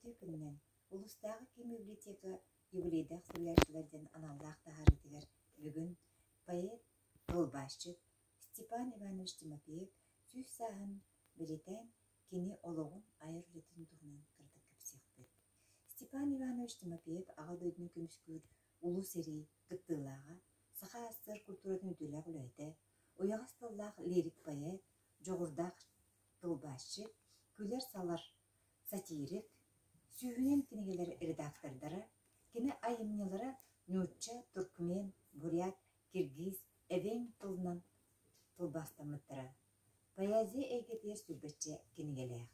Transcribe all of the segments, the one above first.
Үтүө күнүнэн! Улуустааҕы киин библиотека юбилейдаах суруйааччылар диэн аналлаах таһаарыытыгар бүгүн поэт, тылбаасчыт Степан Иванович Тимофеев 100 сааһын бэлиэтээн кини олоҕун, айар үлэтин туһунан кыратык кэпсиэхпит. Степан Иванович Тимофеев Аҕа дойдуну көмүскүүр Улуу сэрии кыттыылааҕа, Саха АССР культуратын үтүөлээх үлэһитэ, уйаҕас тыллаах лирик-поэт, дьоҕурдаах тылбаасчыт, күлэр-салар сатирик, сүүһүнэн кинигэлэр редактордара, кини айымньылара нуучча, туркмен, бурят, киргиз, эвен тылынан тылбаастаммыттара. Поэзия эйгэтигэр сүүрбэччэ кинигэлээх.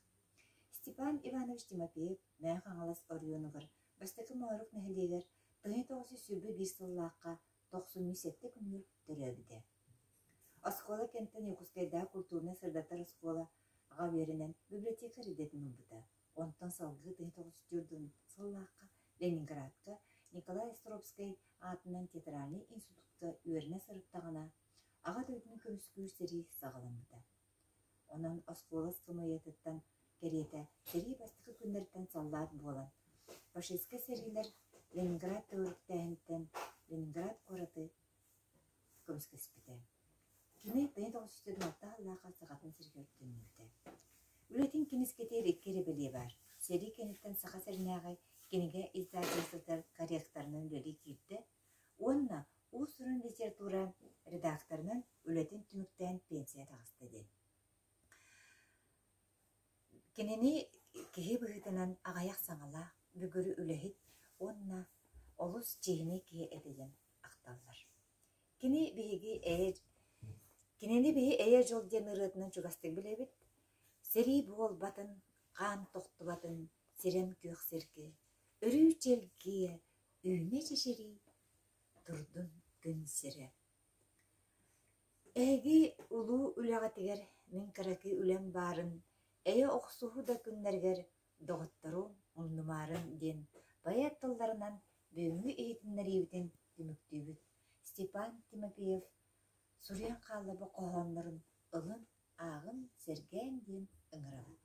Степан Иванович Тимофеев Мэҥэ Хаҥалас оройуонугар Бастакы Моорук нэһилиэгэр 1921 сыллаахха 97 күнүгэр төрөөбүтэ. Оскуола кэнниттэн Якутскайдааҕы культурнай-сырдатар оскуолаҕа үөрэнэн библиотекарь идэтин ылбыта. Онтон салгыы 1904 сыллаахха Ленинградка Николай Островскай аатынан театральнай институтка үөрэнэ сырыттаҕына, Аҕа дойдуну көмүскүүр сэрии саҕаламмыта. Онон оскуола ыскамыайатыттан кэриэтэ сэрии бастакы күннэриттэн саллаат буолан, фашистскай сэриилэр Ленинград төгүрүктээһиниттэн Ленинград куораты көмүскэспитэ. Кини 1996 сыллаахха Сахатын сиригэр төннүбүтэ. Үлэтин кинискэтигэр икки эрэ бэлиэ баар. Сэрии кэнниттэн Саха сиринээҕи кинигэ издательствотыгар корректорынан үлэлии киирдэ уонна уус-уран литература редакторынан үлэтин түмүктээн пенсия таҕыста диэн. Кинини киһи быһыытынан аҕыйах саҥалаах, бүгүрү үлэһит уонна олус чиэһинэй киһи этэ диэн ахталлар. Кини биһиги эйэ Кинини биһи эйэ-дьол диэн ырыатынан чугастык билэбит. Сэрии буолбатын, хаан тохтубатын, сирэм күөх сиргэ, өрүү чэлгийэ, үүнэ чэчирии турдун күн сирэ. Эһиги улуу үлэҕитигэр мин кыракый үлэм баарын, эйэ охсуһуу да күннэригэр доҕотторум умнумаарыҥ диэн поэт тылларынан бүгүҥҥү иһитиннэриибитин түмүктүүбүт. Степан Тимофеев суруйан хаалларбыт хоһооннорун ылын, ааҕын, сэргээҥ диэн ыҥырабыт.